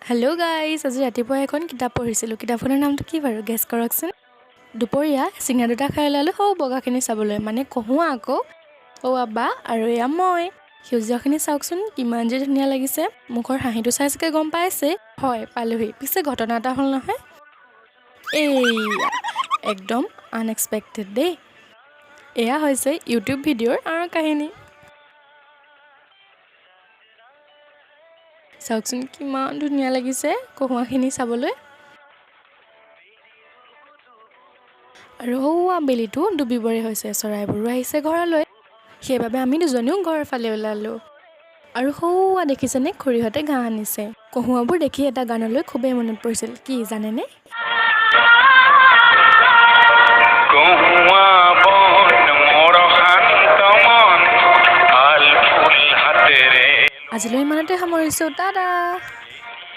Hello' guys, আজি ৰাতিপুৱা এখন কিতাপ পঢ়িছিলোঁ। কিতাপখনৰ নামটো কি বাৰু, গেছ কৰকচোন। দুপৰীয়া চিঙৰা দুটা খাই ওলালোঁ সৌ বগাখিনি চাবলৈ, মানে কহুৱা আকৌ। সৌৱা বা আৰু এয়া মই। সেউজীয়াখিনি চাওকচোন, কিমান যে ধুনীয়া লাগিছে। মুখৰ হাঁহিটো চাই চাগে গম পাইছেই। হয়, পালোহি। পিছে ঘটনা এটা হ'ল নহয়, এইয়া একদম আনএক্সপেক্টেড দেই। এয়া হৈছে ইউটিউব ভিডিঅ'ৰ আঁৰৰ কাহিনী। চাওকচোন, কিমান ধুনীয়া লাগিছে কহুৱাখিনি চাবলৈ। আৰু সৌৱা বেলিটো ডুবিবৰে হৈছে, চৰাইবোৰো আহিছে ঘৰলৈ। সেইবাবে আমি দুজনীও ঘৰৰ ফালে ওলালোঁ। আৰু সৌৱা দেখিছেনে, খুৰীহঁতে ঘাঁহ আনিছে। কহুৱাবোৰ দেখি এটা গানলৈ খুবেই মনত পৰিছিল, কি জানেনে? কহুৱা বন মোৰ শান্ত মন, আল ফুল হাতেৰে। আজিলৈ ইমানতে সামৰিছোঁ, টাটা।